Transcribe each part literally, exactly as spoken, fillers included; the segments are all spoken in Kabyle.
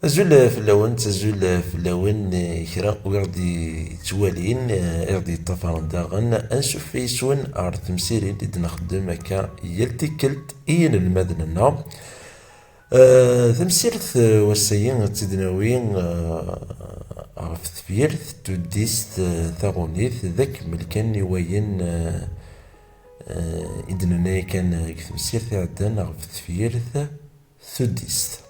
Azul fell-awen, azul fell-awen, eh, kra ur ɣ-d-yettwalin, eh, ur ɣ-d-yeṭṭafaren daɣen. Ansuf yes-wen ɣer temsirin i d-nxeddem akka yal tikkelt i yinelmaden-nneɣ. Eh, tamsirt, eh, wass-agi ad tt-id-nawi, eh, ɣef tefyirt, tuddist, eh, taɣunit, d akemmel kan i wayen, eh, eh, i d-nenna yakan deg temsirt iɛeddan ɣef tefyirt, tuddist.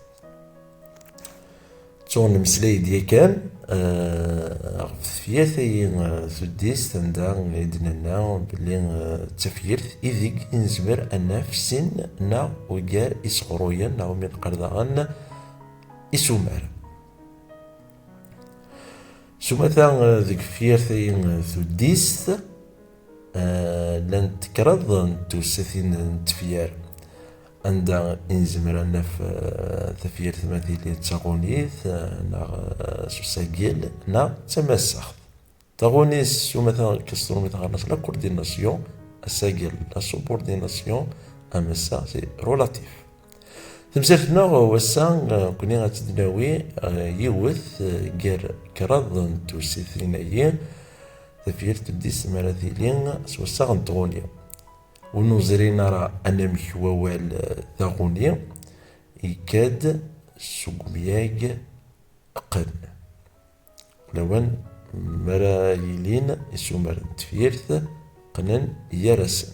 Ttuɣ nemmeslay-d yakan, eh, ɣef tefyirt-agi, eh, tuddist, anda i d-nenna belli, eh, d tafyirt ideg i nezmer ad naf sin neɣ ugar iseɣruyen, neɣ umi neqqar daɣen isumar. S umata, eh, deg tefyirt-agi, eh, tuddist, eh, llant kraḍ n tewsatin n tefyar, anda i nezmer ad naf, eh, tafyirt ma tili d taɣunit, eh, neɣ, eh, s usagel, neɣ d tamasaɣt. Taɣunit s umata, s trumit ɣer-s la coordination, asagel la subordination, amasaɣ c'est relatif. Temsirt-nneɣ wass-a, eh, nekkni ad tt-id-nawi, eh, yiwet, eh, gar kraḍ n tewsatin-agi, tafyirt tuddist mi ara tili s wassaɣ n tɣuni. Ur nuzrin ara anamek wawal, eh, taɣuni, yekka-d seg umyag qqen. Lawan mi ara yilin isumar n tefyirt qqnen gar-asen.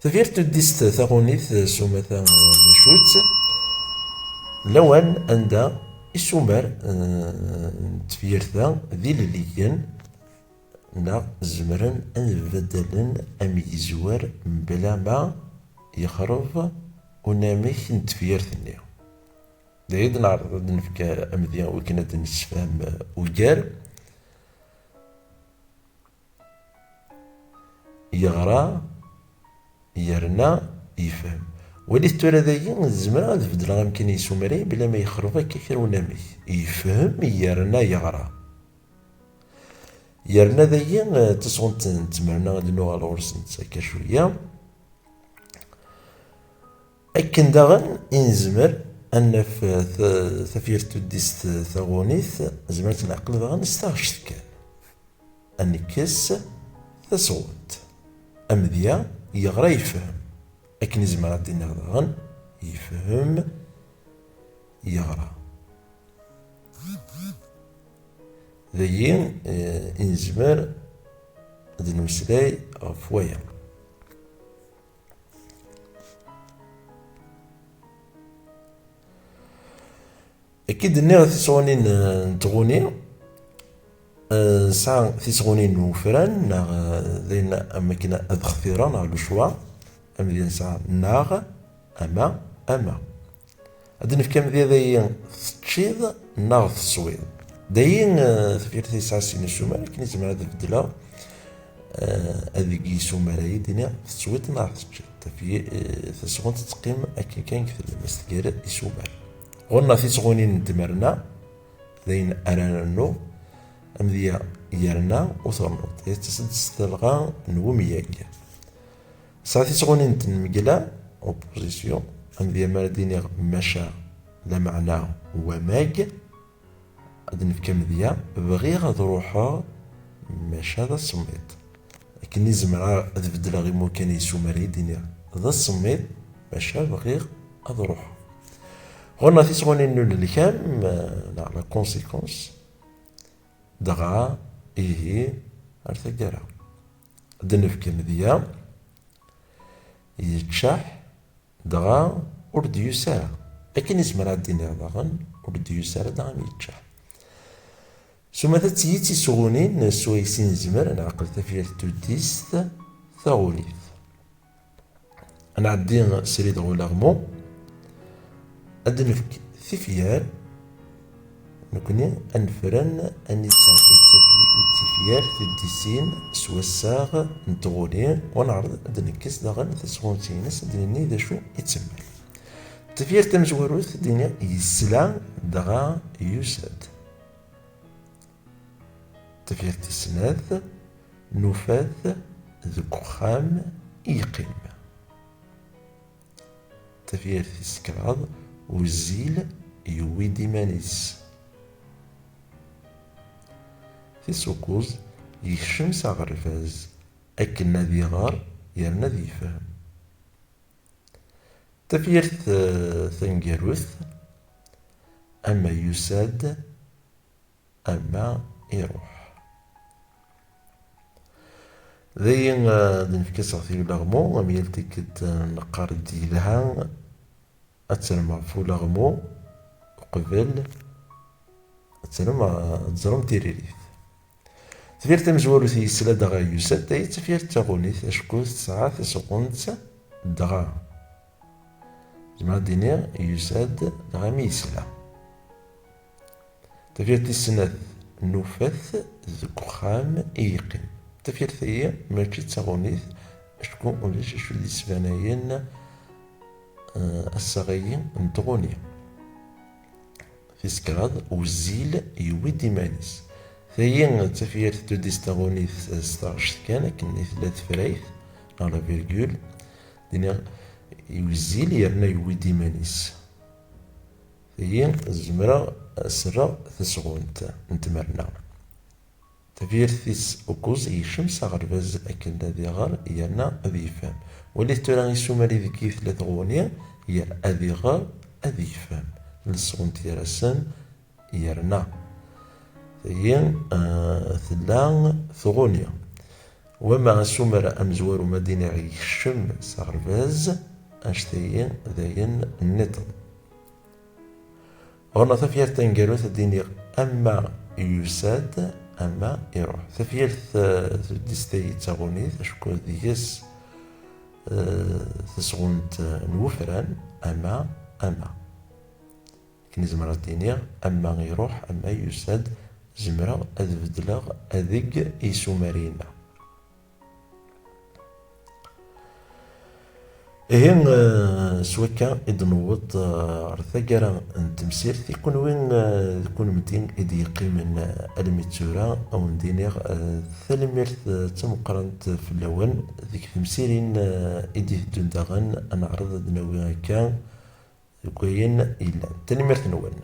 Tafyirt tuddist taɣunit s umata d acu-tt? Lawan anda isumar, eh, n tefyirt-a d ilelliyen, neɣ zemren ad baddalen am yizwar mebla ma yexreb unamek n tefyirt-nni. Dagi d-neɛreḍ ad d-nefk amedya wakken ad d-nessefhem ugar. Yeɣra, yerna yefhem. Walit tura dagi, zemreɣ ad beddleɣ amkan yesumar-ayi bla ma yexreb akka kra unamek. Yefhem, yerna yeɣra. Yerna dagi, eh, tasɣunt n tmerna ad nuɣal ɣur-sent akka cwiya. Akken daɣen i nezmer ad naf, eh, ta-, tafyirt tuddist taɣunit, nezmer ad tt-neɛqel daɣen s taɣect kan. Ad nekkes tasɣunt. Amedya yeɣra yefhem. Akken i zemreɣ ad d-iniɣ daɣen, yefhem, yeɣra. Dagi, eh, i nezmer ad d-nemmeslay ɣef waya. Akka i d-nniɣ tisɣunin, eh, n tɣuni, eh, nesɛa tisɣunin n wefran, neɣ, eh, d ayen am akken ad xtireɣ, neɣ le choix, amedya nesɛa neɣ, ama, ama. Ad d-nefk amedya dayi teččiḍ neɣ teswiḍ. Dayi, eh, tafyirt yesɛa sin isumar, akken i zemreɣ ad beddleɣ, eh, adeg yisumar-ayi d-iniɣ teswiḍ neɣ teččiḍ. Tafyi-, eh, tasɣunt tettqim akken kan deg tlemmast gar isumar. Ɣur-neɣ tisɣunin n tmerna, d ayen ara nernu, amedya yerna u ternuḍ. Yettas-d s talɣa n wemyag. Sɛa tisɣunin n tnmegla, opposition, amedya mi ara d-iniɣ maca, lameɛna wamag, ad d-nefk amedya bɣiɣ ad ruḥeɣ maca d asemmiḍ. Akken i zemreɣ ad beddleɣ imukan yisumar-ayi d-iniɣ d asemmiḍ maca bɣiɣ ad ruḥeɣ. Ɣur-neɣ tisɣunin n unelkam, eh, neɣ la conséquence, dɣa, ihi, ar taggara. Ad d-nefk amedya yeččeḥ, dɣa ur d-yusi ara. Akken i zemreɣ ad d-iniɣ daɣen, ur d-yusi ara dɣa mi yeččeḥ. S umata d tiyi d tisɣunin swayes i nezmer ad neɛqel tafyirt tuddist taɣulit. Ad nɛeddi srid ɣer ulaɣmu. Ad d-nefk tifyar, nekkni ad nefren anita i d taf-, i d tifyar tuddisin s wassaɣ n tɣuni, u neɛreḍ ad d-nekkes daɣen tasɣunt-ines, ad d-nini d acu i d temmal. Tafyirt tamezwarut, ad d-iniɣ yesla, dɣa yusa-d. Tafyirt tis snat, nufa-t deg uxxam i yeqqim. Tafyirt tis kraḍ, Uzzil yewwi-d iman-is. Tis ukuẓ, yekcem s aɣerbaz akken ad iɣer yerna ad yefhem. Tafyirt eh, taneggarut, ama yusa-d ama iruḥ. Dayi eh, ad nefk aseɣti ulaɣmu, am yal tikkelt eh, neqqar-d yelha ad terrem ɣef ulaɣmu uqbel ad terrem eh, ad teẓrem tiririt. Tafyirt tamezwarut i yesla dɣa yusa-d, tayi d tafyirt d taɣunit acku tesɛa tasɣunt dɣa. Zemreɣ ad d-iniɣ yusa-d dɣa mi yesla. Tafyirt tis snat, nufa-t deg uxxam i yeqqim. Tafyirt-agi mačči d taɣunit acku ulac acu d-yesbanayen eh, assaɣ-agi n tɣuni. Tis kraḍ, uzzil yewwi-d iman-is. Tayi d tafyirt tuddist taɣunit s taɣect kan akken i tella tefrayt neɣ la virgule, d-iniɣ uzzil yerna yewwi-d iman-is. Tayi zemreɣ ad s-rreɣ tasɣunt n tmerna. Tafyirt tis ukuẓ, yekcem s aɣerbaz akken ad iɣer yerna ad yefhem. Walit tura isumer ideg i tella tɣuni, ger ad iɣer ad yefhem. Lesɣunt gar-asen yerna. Tayi eh, tella tɣuni. Wama asumer amezwaru ma d-iniɣ yekcem s aɣerbaz, anect-agi d ayen nniḍen. Ɣur-neɣ tafyirt taneggarut ad d-iniɣ ama yusa-d ama iruḥ. Tafyirt eh, tuddist-agi d taɣunit acku deg-s eh, tasɣunt eh, n wefran ama ama. Akken i zemreɣ ad d-iniɣ ama iruḥ ama yusa-d, zemreɣ ad beddleɣ adeg i isumer-inna. Ihi eh, s wakka i d-newweḍ eh, ɣer taggara n temsirt. I kunwi eh, d kunemti i d-yeqqimen eh, almi d tura, ad wen-d-iniɣ eh, tanemmirt eh, d tameqqrant fell-awen. Deg temsirin eh, i d-iteddun daɣen ad neɛreḍ ad d-nawi akka deg wayen yellan. Tanemmirt-nwen.